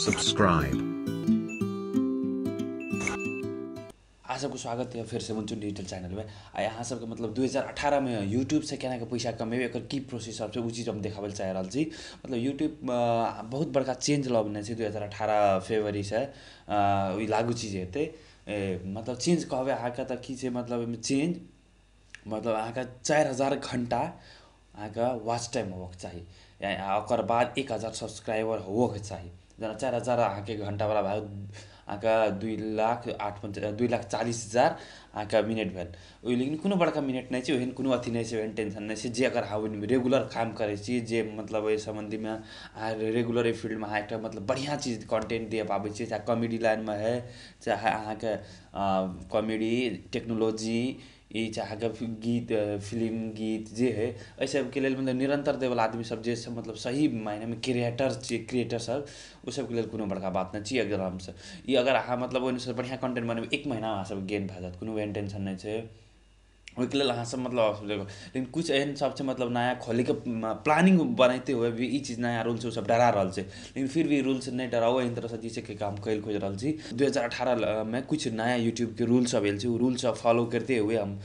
Subscribe. अहाँ सबके स्वागत है फिर से मुनचुन डिजिटल चैनल में। आ अहाँ सबके मतलब 2018 में यूट्यूब से केना के पैसा कमेबै एकर की प्रोसेस सब छै उ चीज हम देखाबै लए चाहि रहल छी। मतलब यूट्यूब बहुत बड़का चेंज लबने छै 2018 फरवरी से ई लागू चीज हेतै। मतलब चेंज कहबै अहाँके तऽ की छै, मतलब एहिमे चेंज मतलब अहाँके 4000 घंटा अहाँके वॉच टाइम होबऽके चाही, या ओकर बाद 1000 सब्सक्राइबर होबऽके चाही। जेना 4000 अहाँके घंटा वाला भए अहाँके 2,40,000 अहाँके मिनट भेल। ओहि लेकिन कोनो बड़का मिनट नहि छै, ओहन कोनो अथी नहि छै, ओहन टेंशन नहि छै। जे अगर अहाँ ओहिमे रेगुलर काम करै छी, जे मतलब एहि सम्बन्धीमे अहाँ रेगुलर एहि फील्डमे अहाँ एकटा मतलब बढ़िआँ चीज कंटेंट दे पाबै छी, चाहे कॉमेडी लाइनमे हइ, चाहे अहाँके कॉमेडी टेक्नोलॉजी ई, चाहे अहाँके गीत फिल्म गीत जे हइ, एहि सबके लेल मतलब निरंतर दैवला आदमी सब जे सब मतलब सही मायनेमे क्रिएटर छियै, क्रिएटर सब, ओ सबके लेल कोनो बड़का बात नहि छियै। अगर हमसब ई अगर अहाँ मतलब ओहिसँ बढ़िआँ कंटेंट बनेबै 1 महीना अहाँ सब गेन भए जायत, कोनो एहन टेंशन नहि छै। ओहिके लेल अहाँ सब मतलब, लेकिन कुछ एहन सब छै मतलब नया खोलैके प्लानिंग बनाते हुए भी ई चीज नया रूल छै ओ सब डरा रहल छै, लेकिन फिर भी रूल से नहि डराउ। एहन तरहसँ जे छै कि काम करै खोजि रहल छी। 2018 में कुछ नया यूट्यूबके रूल सब आयल छै, ओ रूल सब फॉलो करते हुए हम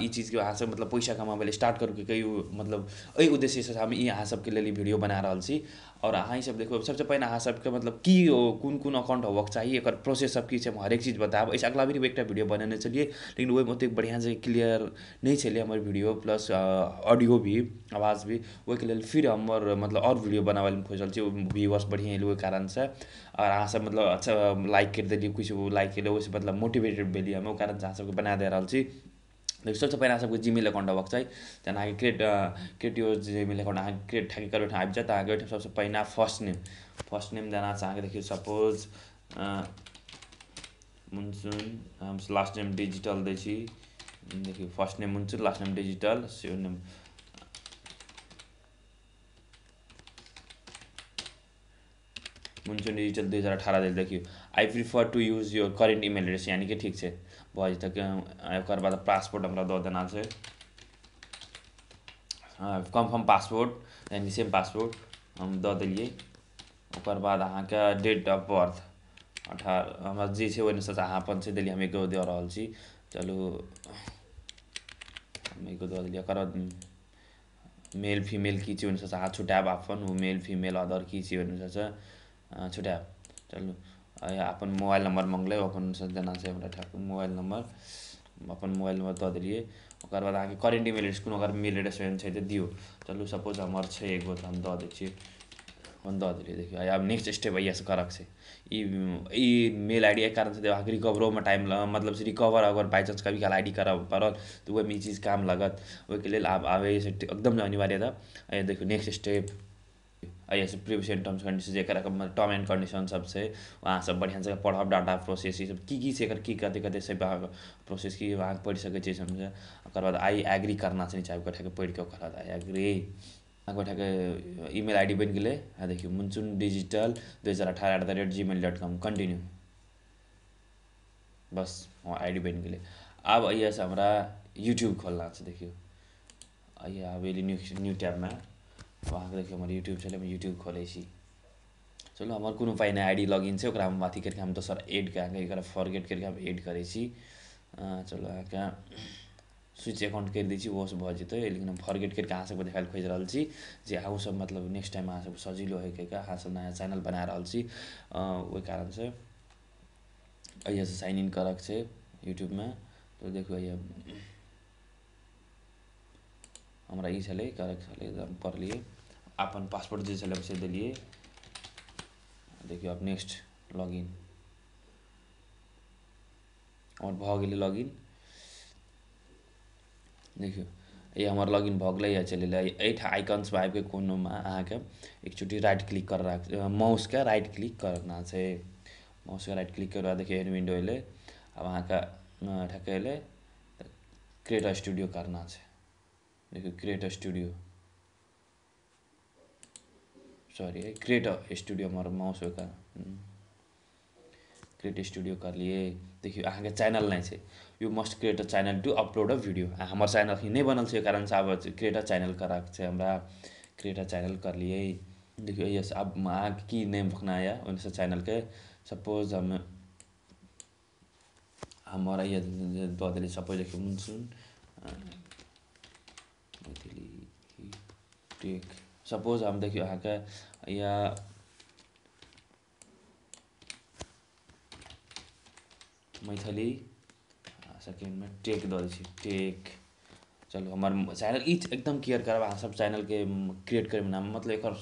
ई चीजके अहाँ सब मतलब पैसा कमाबै लए स्टार्ट करू के मतलब एहि उद्देश्यसँ हम ई अहाँ सबके लेल ई वीडियो बना रहल छी। और अहाँ ई सब देखू, सबसे पहिने अहाँ सबके मतलब की कोन कोन अकाउंट होबऽके चाही, एकर प्रोसेस सब की छै, हम हरेक चीज बतायब। एहिसँ अगला वीडियो एकटा वीडियो बनेने छलियै, लेकिन ओहिमे ओतेक बढ़िआँ से क्लियर नहि छलै हमर वीडियो, प्लस ऑडियो भी आवाज भी। ओहिके लेल फिर हमर मतलब आओर वीडियो बनाबै लए खोजि रहल छी, व्यूअर्स बढ़िआँ एलै ओहि कारणसँ। और अहाँ सब मतलब अच्छा लाइक करि देलियै, किछु लाइक केलियै, ओहिसँ मतलब मोटिवेटेड भेलियै हम, ओहि कारणसँ अहाँ सबके बना दे रहल छी। देखियौ सबसँ पहिने अहाँ सबके जीमेल अकाउंट होबऽके चाही। जेना अहाँके क्रिएट your Gmail account अहाँ क्रिएट ठाके करबै आबि जायत। अहाँके ओहिठाम सबसँ पहिने फर्स्ट नेम देना छै अहाँके। देखियौ सपोज मुनचुन, हम लास्ट नेम डिजिटल दै छी। देखियौ first name Munchun, last name digital, same name Munchun digital 2018 देल। देखियौ I prefer to use your current email address, यानी कि ठीक छै भऽ जेतै। ओकर बाद पासपोर्ट हमरा दऽ देना छै, कन्फर्म पासपोर्ट यानी सेम पासपोर्ट हम दऽ देलियै। ओकर बाद अहाँके डेट ऑफ बर्थ 18 हमरा जे छै ओहि अनुसार अहाँ अपन से देलियै, हम एगो दऽ रहल छी। चलू हम एगो दऽ देलियै। ओकर बाद मेल फीमेल की छै ओहि अनुसार अहाँ छुटायब अपन, ओ मेल फीमेल अदर की छै ओहि अनुसारसँ छुटायब। चलू अपन मोबाइल नंबर मङ्गलै, अपन देना छै हमरा ठाकुर मोबाइल नंबर, अपन मोबाइल नंबर दऽ देलियै। ओकर बाद अहाँके करेंट ईमेल एड्रेस कोनो अगर मेल एड्रेस एहन छै तऽ दियौ। चलू सपोज हमर छै एगो तऽ हम दऽ दै छियै, हम दऽ देलियै। देखियौ आब नेक्स्ट स्टेप एहिसँ करक छै। ई मेल I D एहि कारणसँ देब अहाँके रिकवरोमे टाइम मतलब से रिकवर अगर बाई चांस कभी काल I D करऽ पड़ल तऽ ओहिमे ई चीज काम लागत। ओहिके लेल आब आबै से एकदम अनिवार्य था। देखियौ नेक्स्ट स्टेप एहिसँ privacy and terms condition, acre term and condition सब छै, अहाँ सब बढ़िआँ से पढ़ब। डाटा प्रोसेस ई सब की की छै, एकर की कते कते छै प्रोसेस की अहाँ पढ़ि सकै छियै समझे। ओकर बाद I agree करना छै, नीचा आबि कऽ पढ़ि कऽ ओकर बाद I agree. अहाँके ओहिठामके ईमेल I D बनि गेलै। आ देखियौ मुनचुन digital 2018@gmail.com continue, bus I D बनि गेलै। आब एहिसँ हमरा यूट्यूब खोलना छै। देखियौ आब एली न्यू टैबमे, अहाँके देखियौ हमर यूट्यूब छलै, हम यूट्यूब खोलै छी। चलू हमर कोनो पहिने I D login छै, ओकरा हम अथी करिके हम दोसर एड कए कऽ एकरा फॉरगेट करिके हम एड करै छी। चलू अहाँके स्विच अकाउंट करि दै छी, ओहोसँ भऽ जेतै। लेकिन हम फॉरगेट करिके अहाँ सबके देखाय लए खोजि रहल छी जे अहूँ सब मतलब नेक्स्ट टाइम अहाँ सबके सजिलो होइ कहिके अहाँ सब नया चैनल बना रहल छी, ओहि कारणसँ एहिसँ साइन इन करऽके छै यूट्यूबमे। तऽ देखू हमरा ई छलै करऽके छलै, हम करलियै। अपन पासपोर्ट जे छलै से देलियै। देखियौ आब नेक्स्ट लॉगिन हमर भऽ गेलै लॉगिन। देखियौ ई हमर लॉगिन भऽ गेलै। या चलि एलै एहिठाम आइकन्सपर आबिके कोनोमे अहाँके एकचोटि राइट क्लिक कर, माउसके राइट क्लिक करना छै। माउसके राइट क्लिक करके बाद देखियौ एहन विंडो एलै। आब अहाँके ठके एलै तऽ क्रिएट स्टूडियो करना छै। देखियौ create studio, sorry create studio हमर माउस ओकर क्रिएट स्टूडियो करलियै। देखियौ अहाँके चैनल नहि छै, you must create a channel to upload a video. हमर चैनल अखनी नहि बनल छै, ओहि कारणसँ आब क्रिएट अ चैनल करऽके छै हमरा। क्रिएट अ चैनल करलियै। देखियौ यस आब अहाँके की नेम रखना यऽ ओहिसँ चैनलके। सपोज हम हमर दऽ देली सपोज देखियौ मुनसुन मैथिली टेक। सपोज हम देखियौ अहाँके या मैथिली सेकेंडमे टेक दऽ दै छी टेक। चलू हमर चैनल ई एकदम केयर करब अहाँ सब चैनलके क्रिएट करैमे नाम, मतलब एकर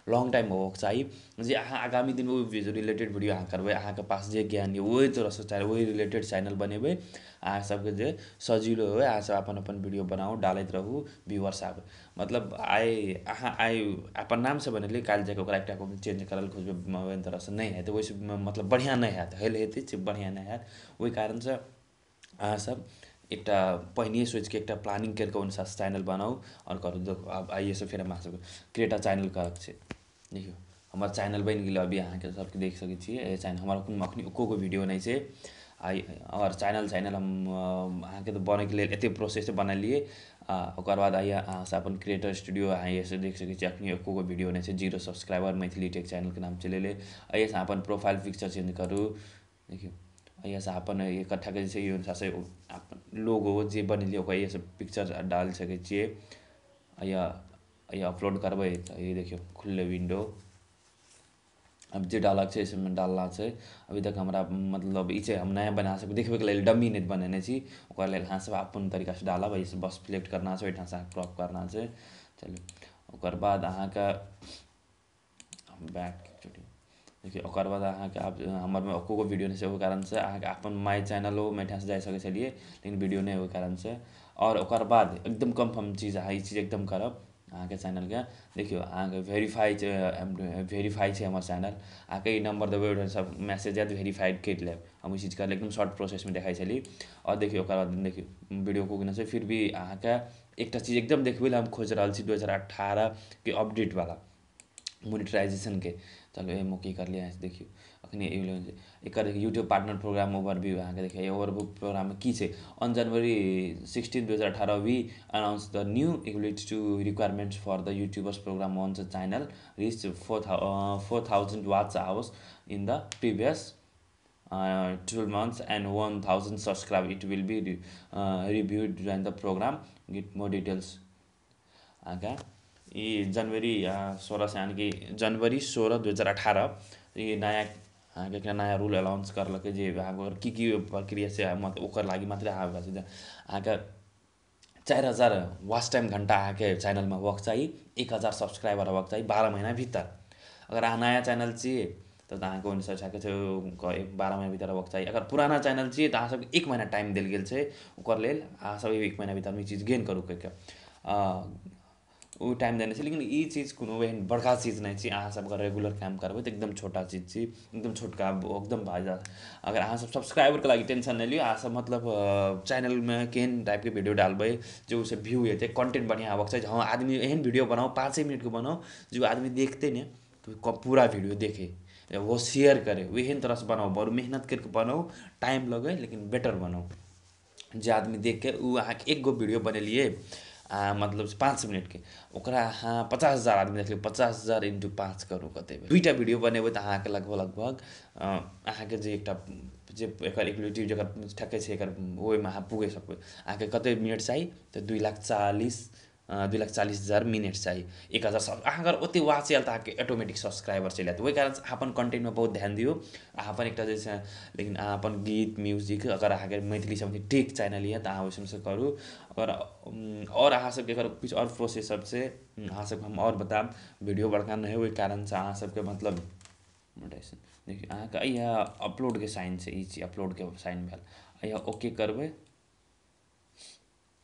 लॉन्ग टाइम होबऽके चाही जे अहाँ आगामी दिनमे ओहि रिलेटेड वीडियो अहाँ करबै। अहाँके पास जे ज्ञान यऽ ओहि तरहसँ चैनल ओहि रिलेटेड चैनल बनेबै। अहाँ सबके जे सजिलो होइ, अहाँ सब अपन अपन वीडियो बनाउ, डालैत रहू, व्यूअर्स आबै। मतलब आइ अहाँ आइ अपन नामसँ बनेलियै, काल्हि जाकऽ ओकरा एकटा चेंज करल खोजबै, ओहि तरहसँ नहि हेतै, ओहिसँ मतलब बढ़िआँ नहि हैत, हेल हेतै बढ़िआँ नहि हैत। ओहि कारणसँ अहाँ सब एकटा पहिनहिए सोचिके एकटा प्लानिंग करिके ओहि अनुसार चैनल बनाउ आओर करू। देखू आब आइएसँ फेर हमरा सबके क्रिएट अ चैनल करऽके छै। देखियौ हमर चैनल बनि गेलै, अभी अहाँके सबके देख सकै छियै। एहि चैनल हमर अखनी एको गो वीडियो नहि छै। आइ आओर चैनल हम अहाँके तऽ बनैके लेल एतेक प्रोसेस बनेलियै। आ ओकर बाद आइ अहाँ सब अपन क्रिएटर स्टूडियो अहाँ एहिसँ देख सकै छियै। अखनी एको गो वीडियो नहि छै, 0 सब्सक्राइबर मैथिली टेक चैनलके नाम चलि एलै। एहिसँ अपन प्रोफाइल पिक्चर चेंज करू। देखियौ एहिसँ अपन इकट्ठाके जे छै अनुसारसँ अपन लोगो जे बनेलियै ओकर एहिसँ पिक्चर डालि सकै छियै। एहि अपलोड करबै तऽ ई देखियौ खुललै विंडो। अब जे डालक छै से डालना छै। अभी तक हमरा मतलब ई छै हम नया बना सकै देखबैके लेल डमी नहि बनेने छी, ओकरा लेल अहाँ सब अपन तरीकासँ डालब। एहिसँ बस सिलेक्ट करना छै, ओहिठामसँ अहाँके क्रॉप करना छै। चलू ओकर बाद अहाँके बैक देखियौ ओकर बाद अहाँके आब हमरमे एको गो वीडियो नहि छै, ओहि कारणसँ अहाँके अपन माय चैनलोमे एहिठामसँ जा सकै छलियै, लेकिन वीडियो नहि ओहि कारणसँ। आओर ओकर बाद एकदम कन्फर्म चीज अहाँ ई चीज एकदम करब अहाँके चैनलके। देखियौ अहाँके वेरीफाइ छै, वेरीफाइ छै हमर चैनल। अहाँके ई नम्बर देबै, ओहिठाम सब मैसेज आयत वेरीफाइड करि लेब। हम ई चीज करले एकदम शॉर्ट प्रोसेसमे देखै छली। आओर देखियौ ओकर बाद देखियौ वीडियो को छै, फिर भी अहाँके एकटा चीज एकदम देखबै लए हम खोजि रहल छी 2018 के अपडेटवला मोनिटराइजेशनके। चलू एहिमे की करलियै देखियौ अखनी एकर यूट्यूब पार्टनर प्रोग्राम ओवरव्यू अहाँके देखियौ। ओवरव्यू प्रोग्राममे की छै, on January 16, 2018 we announce the new eligibility to requirements for the YouTubers program on the channel reach 4000 watch hours in the previous 12 months and 1000 subscribe. It will be reviewed during the program. Get more details. अहाँके ई जनवरी 16 से यानी कि जनवरी 16, 2018 ई नया अहाँके एकटा नया rule announce करलकै जे अहाँके की की प्रक्रिया छै, मतलब ओकर लागि मात्रै अहाँ अहाँके 4000 वाच टाइम घण्टा अहाँके चैनलमे होबक चाही, 1000 सब्सक्राइबर होबक चाही 12 महीना भीतर। अगर अहाँ नया चैनल छियै तब तऽ अहाँके ओहिसँ छै 12 महीना भीतर होबक चाही। अगर पुराना चैनल छियै तऽ अहाँ सबके 1 महीना टाइम देल गेल छै ओकर लेल, अहाँ सब 1 महीना भीतरमे ई चीज गेन करू कहिके ओ टाइम देने छै। लेकिन ई चीज कोनो एहन बड़का चीज नहि छै। अहाँ सब अगर रेगुलर काम करबै तऽ एकदम छोटा चीज छी, एकदम छोटका एकदम भए जायत। अगर अहाँ सब सब्सक्राइबरके लागि टेंशन नहि लियौ। अहाँ सब मतलब चैनलमे केहन टाइपके वीडियो डालबै जे ओहिसँ व्यू एतै, कंटेंट बढ़िआँ होबक चाही। हँ आदमी एहन वीडियो बनाउ, 5 मिनटके बनाउ जे आदमी देखतै ने तऽ पूरा वीडियो देखे, वो शेयर करे, एहन तरहसँ बनाउ। बड़ मेहनत करिके बनाउ, टाइम लगै लेकिन बेटर बनाउ जे आदमी देखके ओ अहाँके एक गो वीडियो बनेलियै मतलब 5 मिनटके, ओकरा अहाँ 50,000 आदमी देखलियै, 50,000 इंटू 5 करू कतेक, 2टा वीडियो बनेबै तऽ अहाँके लगभग लगभग अहाँके जे एकटा जे एकर इक्विटी जकर ठकै छै एकर ओहिमे अहाँ पुगै सकबै। अहाँके कतेक मिनट चाही तऽ 2,40,000 मिनट चाही। 1000 सब अहाँ अगर ओतेक वाच आयल तऽ अहाँके ऑटोमेटिक सब्सक्राइबर चलि आयत। ओहि कारणसँ अहाँ अपन कंटेंटमे बहुत ध्यान दियौ। अहाँ अपन एकटा जे छै लेकिन अहाँ अपन गीत म्यूजिक अगर अहाँके मैथिली सम्बन्धी टेक चैनल यऽ तऽ अहाँ ओहि सबसँ करू। अगर आओर अहाँ सबके अगर किछु आओर प्रोसेस सब छै अहाँ सबके हम आओर बतायब। वीडियो बड़का नहि ओहि कारणसँ अहाँ सबके मतलब देखियौ अहाँके इएह अपलोडके साइन छै, ई चीज अपलोडके साइन भेल। इएह ओके करबै,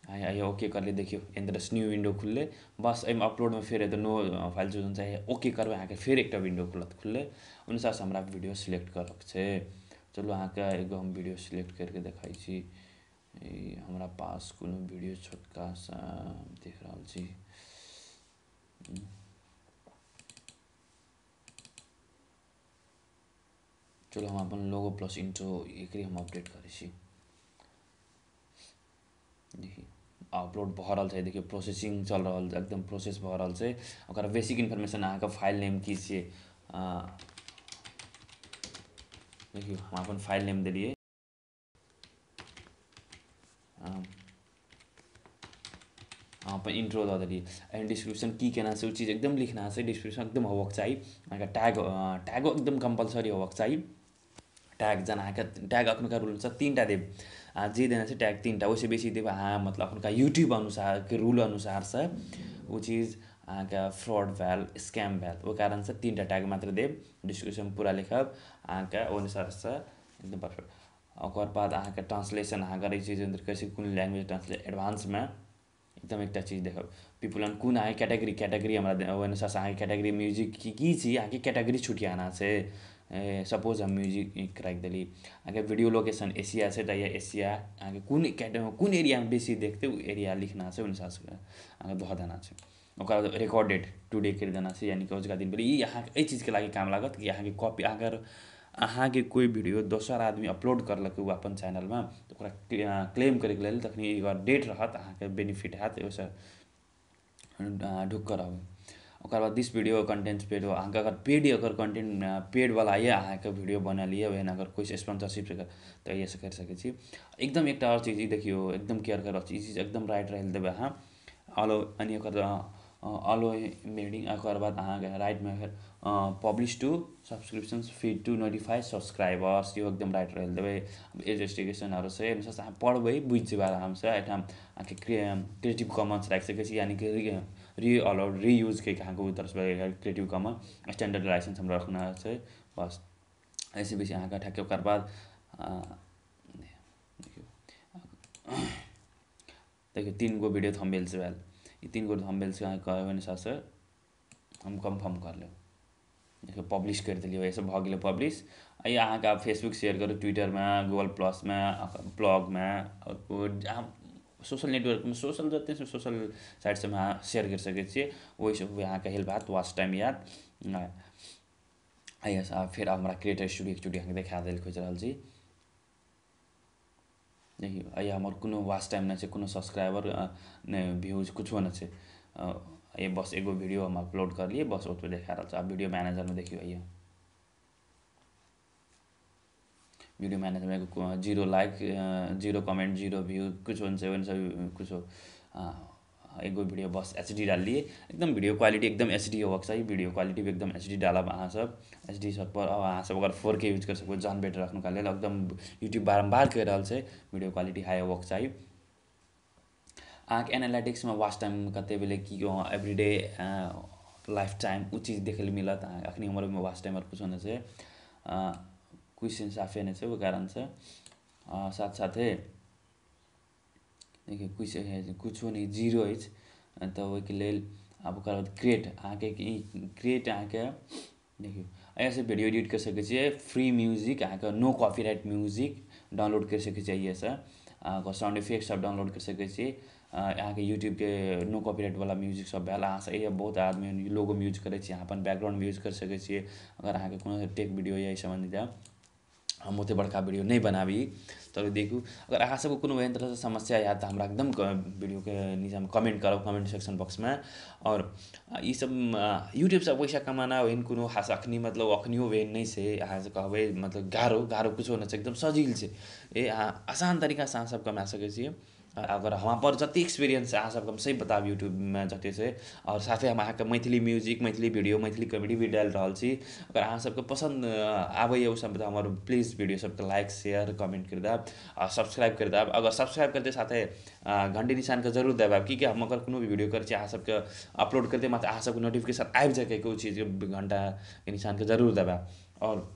आइ ओके करलियै, देखियौ एहि न्यू विंडो खुललै। बस एहिमे अपलोडमे फेर एतऽ नो फाइल चूजन चाही, ओके करबै अहाँके फेर एकटा विंडो खुलत। खुललै अनुसारसँ हमरा वीडियो सिलेक्ट करऽके छै। चलू अहाँके एगो हम वीडियो सिलेक्ट करिके देखै छी। ई हमरा पास कोनो वीडियो छोटका सा देख रहल छी। चलू हम अपन लोगो प्लस इंट्रो एकरे हम अपडेट करै छी। देखियौ अपलोड भऽ रहल छै। देखियौ प्रोसेसिंग चल रहल, एकदम प्रोसेस भऽ रहल छै। ओकर बेसिक इन्फॉर्मेशन अहाँके फाइल नेम की छियै, देखियौ हम अपन फाइल नेम देलियै। अपन इंट्रो दऽ देलियै। एंड डिस्क्रिप्शन की केना छै ओ चीज एकदम लिखना छै, डिस्क्रिप्शन एकदम होबक चाही। अहाँके टैगो एकदम कम्पलसरी होबक चाही। टैग जेना अहाँके टैग एखुनका रूल अनुसार 3टा देब, अहाँ जे देने छै टैग 3टा, ओहिसँ बेसी देब अहाँ मतलब एखुनका यूट्यूब अनुसारके रूल अनुसारसँ ओ चीज अहाँके फ्रॉड भेल, स्कैम भेल, ओहि कारणसँ 3टा टैग मात्र देब। डिस्क्रिप्शन पूरा लिखब अहाँके ओहि अनुसारसँ एकदम परफेक्ट। ओकर बाद अहाँके ट्रांसलेशन अहाँ करै छी जे कैसे कोन लैंग्वेज ट्रांसलेट एडवांसमे एकदम एकटा चीज देखब। पीपल ऑन कोन अहाँके कैटेगरी, कैटेगरी हमरा ओहि अनुसारसँ अहाँके कैटेगरी म्यूजिक की छी, अहाँके कैटेगरी छुटियाना छै। सपोज हम म्यूजिक राखि देली। अहाँके वीडियो लोकेशन एशिया छै तऽ एशिया अहाँके कोन कोन एरियामे बेसी देखतै ओ एरिया लिखना छै, ओहि अनुसारसँ अहाँके धऽ देना छै। ओकर बाद रिकॉर्डेड टुडे करि देना छै, यानी कि अजुका दिन पर ई अहाँके एहि चीजके लागि काम लागत कि अहाँके कॉपी अगर अहाँके कोइ वीडियो दोसर आदमी अपलोड करलक ओ अपन चैनलमे तऽ ओकरा क्लेम करैके लेल तखनी एकर डेट रहत, अहाँके बेनिफिट हैत, ओहिसँ ढुक कऽ रहबै। ओकर बाद दिस वीडियो कंटेंट पेड, अहाँके अगर पेड अगर कंटेंट पेडवला यऽ अहाँके वीडियो बनल यऽ ओहन अगर कोइ स्पॉन्सरशिप तऽ एहिसँ करि सकै छी। एकदम एकटा आओर चीज ई देखियौ एकदम केयर करब, ई चीज एकदम राइट रहै देबै अहाँ। ऑलो यानी ओकर ऑलो मेडिंग। ओकर बाद अहाँके राइटमे फेर publish to subscription feed to notify subscribers, इहो एकदम राइट रहै देबै। एज रेस्ट्रिक्शनहरू छै, अनुसार अहाँ पढ़बै बुझि जेबै आरामसँ। एहिठाम अहाँके क्रिएटिव कॉमन्स राखि सकै छी, यानी कि री अलाउड रीयूज के अहाँके ओहि तरहसँ क्रिएटिव कॉमन स्टैंडर्ड लाइसेंस हमरा रखना छै बस। एहिसँ बेसी अहाँके ठके। ओकर बाद देखियौ 3 गो वीडियो थंबनेल भेल, ई 3 गो थंबनेल अहाँके ओहि अनुसारसँ हम कन्फर्म कर लेब। देखियौ पब्लिश करि देलियै, एहिसँ भऽ गेलै पब्लिश। एहि अहाँके आब फेसबुक शेयर करू, ट्विटरमे, गूगल प्लसमे, ब्लॉगमे, आओर अहाँ सोशल नेटवर्कमे सोशल जते छै सोशल साइट सबमे अहाँ शेयर करि सकै छियै, ओहिसँ अहाँके हेल्प हैत, वॉच टाइम आयत। एहिसँ आब फेर हमरा क्रिएटर स्टूडियो अहाँके देखा देल खोजि रहल छी। देखियौ एहि हमर कोनो वॉच टाइम नहि छै, कोनो सब्सक्राइबर नहि, व्यूज कुछो नहि छै। ये बस एगो वीडियो हम अपलोड करलियै, बस ओतबे देखा रहल छै। आब वीडियो मैनेजरमे देखियौ, ये वीडियो मैनेजरमे एगो 0 लाइक, 0 कमेंट, 0 व्यू कुछो नहि छै, ओहिसँ कुछो एगो वीडियो बस एच डी डाललियै। एकदम वीडियो क्वालिटी एकदम एच डी होबाक चाही, वीडियो क्वालिटी भी एकदम एच डी डालब अहाँ सब एच डी सब पर। अहाँ सब अगर 4K use कर सकबै जहन बेटर एखनुका लेल, एकदम यूट्यूब बारम्बार कहि रहल छै वीडियो क्वालिटी हाई होबाक चाही। अहाँके एनालिटिक्समे वॉच टाइम कते भेलै, की एवरीडे लाइफ टाइम ओ चीज देखै लए मिलत। अहाँके अखनी हमर ओहिमे वॉच टाइम आर कुछो नहि छै, क्वेश्चन साफे नहि छै, ओहि कारणसँ साथ साथे देखियौ कुछ कुछो नहि 0 अछि। तऽ ओहिके लेल आब ओकर बाद क्रिएट अहाँके क्रिएट अहाँके देखियौ एहिसँ वीडियो एडिट करि सकै छियै। फ्री म्यूजिक अहाँके नो कॉपीराइट म्यूजिक डाउनलोड करि सकै छियै, एहिसँ अहाँके साउंड इफेक्ट सब डाउनलोड करि सकै छी। अहाँके यूट्यूबके नो कॉपीराइटवला म्यूजिक सब भेल, अहाँ एहि बहुत आदमी लोगोमे यूज करै छी, अहाँ अपन बैकग्राउंडमे यूज करि सकै छियै। अगर अहाँके कोनो टेक वीडियो यऽ एहि सम्बन्धित, हम ओतेक बड़का वीडियो नहि बनाबी तऽ देखू। अगर अहाँ सबके कोनो एहन तरहसँ समस्या आयत तऽ हमरा एकदम वीडियोके नीचाँमे कमेंट करब, कमेंट सेक्शन बॉक्समे। आओर ई सब यूट्यूबसँ पैसा कमाना एहन कोनो खास अखनी मतलब अखनियो एहन नहि छै अहाँ से कहबै मतलब गारो गारो कुछो नहि छै, एकदम सजील छै। ए अहाँ आसान तरीकासँ अहाँ सब कमा सकै छियै। अगर हमरा पर जतेक एक्सपीरियंस है अहाँ सबके हम सही बताब यूट्यूबमे जते छै। आओर साथे हम अहाँके Maithili music, Maithili video, Maithili comedy भी डालि रहल छी। अगर अहाँ सबके पसन्द आबैए ओ सब तऽ हमर प्लीज वीडियो सबके लाइक शेयर कमेंट करि देब आ सब्सक्राइब करि देब। अगर सब्सक्राइब करते साथे घंटी निशानके जरूर दबाब, की हम अगर कोनो भी वीडियो करै छी अहाँ सबके अपलोड करते मात्र अहाँ सबके नोटिफिकेशन आबि जाए, कोइ चीजके घंटाके निशानके जरूर दबाब। आओर